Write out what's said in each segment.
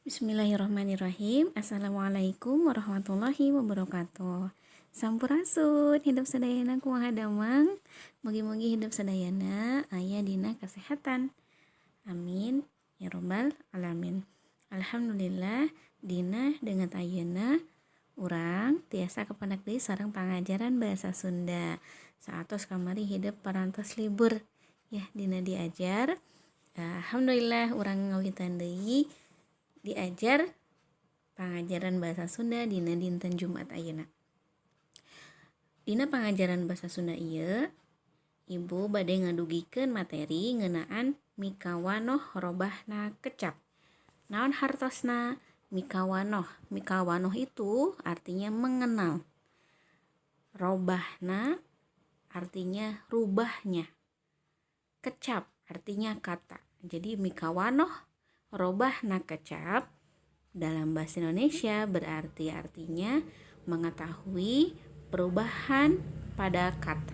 Bismillahirrahmanirrahim. Assalamualaikum warahmatullahi wabarakatuh. Sampurasun, hidep sadayana. Kumaha damang? Mugi-mugi hidep sadayana aya dina kesehatan. Amin ya robbal alamin. Alhamdulillah, dina dinten ayeuna urang tiasa kapendak deui sareng pangajaran bahasa Sunda. Saatos kamari hidep parantos libur ya dina diajar. Alhamdulillah, urang ngawitan deui diajar pangajaran bahasa Sunda dina dinten Jumat ayeuna. Dina pangajaran bahasa Sunda ieu, Ibu bade ngadugikeun materi ngeunaan mikawanoh robahna kecap. Naon hartosna mikawanoh? Mikawanoh itu artinya mengenal. Robahna artinya rubahnya. Kecap artinya kata. Jadi, mikawanoh robahna kecap dalam bahasa Indonesia berarti artinya mengetahui perubahan pada kata.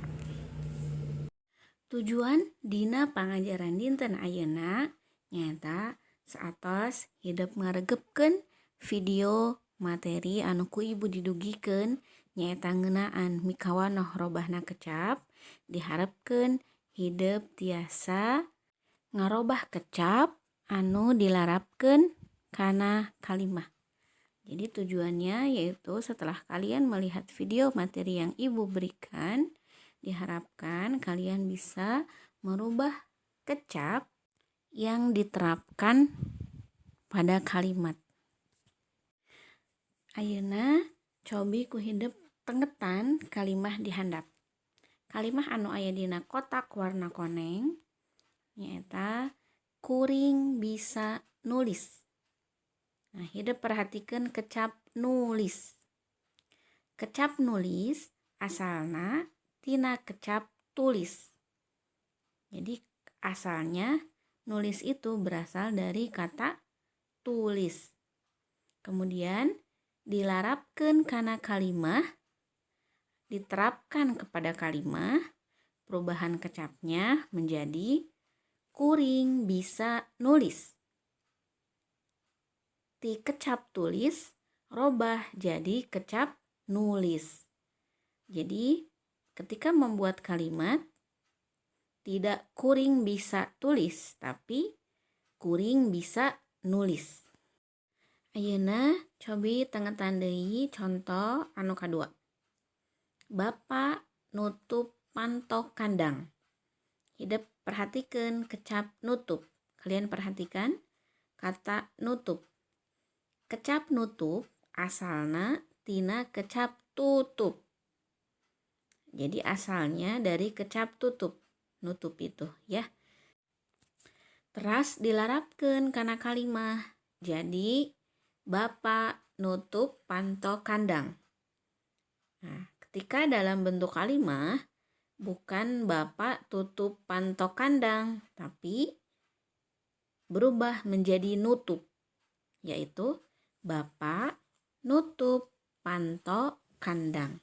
Tujuan dina pangajaran dinten ayeuna nyaeta saatos hidep ngaregepkeun video materi anu ku Ibu didugikeun, nyaeta ngeunaan mikawanoh robahna kecap, diharapkeun hidep tiasa ngarobah kecap anu dilarapkeun kana kalimah. Jadi, tujuannya yaitu setelah kalian melihat video materi yang Ibu berikan, diharapkan kalian bisa merubah kecap yang diterapkan pada kalimat. Ayeuna cobi ku hidep tengetan kalimah di handap. Kalimah anu aya dina kotak warna koneng nyaeta "kuring bisa nulis". Nah, hidep perhatikan kecap "nulis". Kecap "nulis" asalna tina kecap "tulis". Jadi, asalnya "nulis" itu berasal dari kata "tulis". Kemudian dilarapkan kana kalimah, diterapkan kepada kalimah, perubahan kecapnya menjadi "kuring bisa nulis". Ti kecap "tulis" robah jadi kecap "nulis". Jadi, ketika membuat kalimat tidak "kuring bisa tulis", tapi "kuring bisa nulis". Ayeuna cobi tengetan deui contoh anu kadua. Bapak nutup panto kandang. Hidep perhatikan kecap "nutup". Kalian perhatikan kata "nutup". Kecap "nutup" asalna tina kecap "tutup". Jadi, asalnya dari kecap "tutup", "nutup" itu ya. Teras dilarapkan kana kalimah. Jadi, "Bapak nutup panto kandang". Nah, ketika dalam bentuk kalimah bukan "Bapak tutup panto kandang", tapi berubah menjadi "nutup", yaitu "Bapak nutup panto kandang".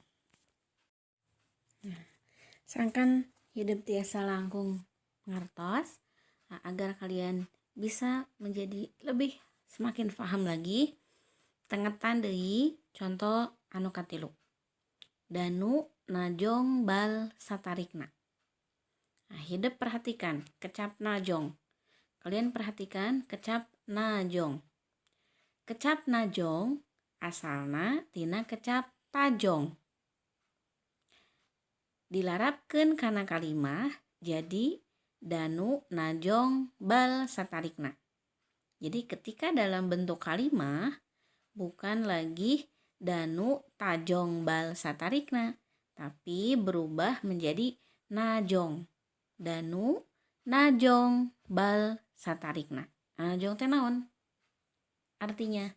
Nah, sangkan hidep tiasa langkung ngartos. Nah, agar kalian bisa menjadi lebih semakin paham lagi, tengetan deui contoh anu katilu. Danu najong bal satarikna. Nah, hidep perhatikan kecap "najong". Kalian perhatikan kecap "najong". Kecap "najong" asalna tina kecap "tajong". Dilarapkeun kana kalimah jadi "Danu najong bal satarikna". Jadi, ketika dalam bentuk kalimah bukan lagi "Danu tajong bal satarikna", tapi berubah menjadi "najong". "Danu najong bal satarikna". "Najong" teh naon artinya?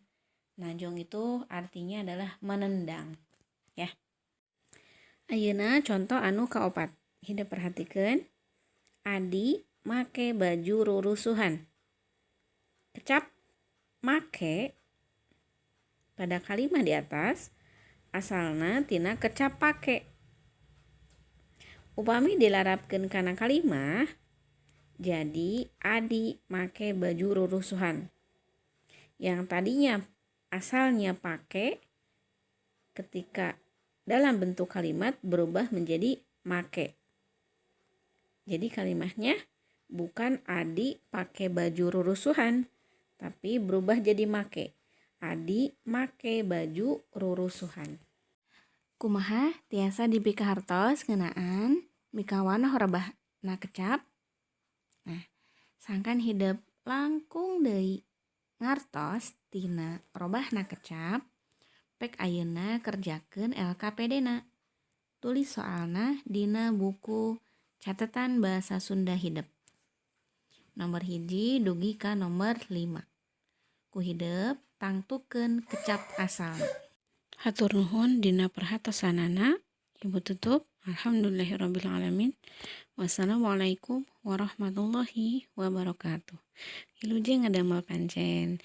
"Najong" itu artinya adalah menendang ya. Ayeuna contoh anu kaopat. Hidep perhatikan. Adi make baju rurusuhan. Kecap "make" pada kalimat di atas asalna tina kecap "pake". Upami dilarapkeun kana kalimah jadi "Adi make baju rurusuhan". Yang tadinya asalnya pake, ketika dalam bentuk kalimat berubah menjadi make. Jadi kalimatnya bukan Adi pakai baju rurusuhan, tapi berubah jadi make. Adi make baju rurusuhan. Kumaha, tiasa dipikahartos ngeunaan mikawanoh robahna kecap? Nah, sangkan hidep langkung deui ngartos tina robahna kecap, pek ayeuna kerjakeun LKPD na. Tulis soalna dina buku catatan bahasa Sunda hidep. Nomor 1 dugi ka nomor 5. Ku hidep tangtukeun kecap asalna. Hatur nuhun dina perhatosanana. Ibu tutup. Alhamdulillahirabbil alamin. Wassalamualaikum warahmatullahi wabarakatuh. Wilujeng ngadamel pancen.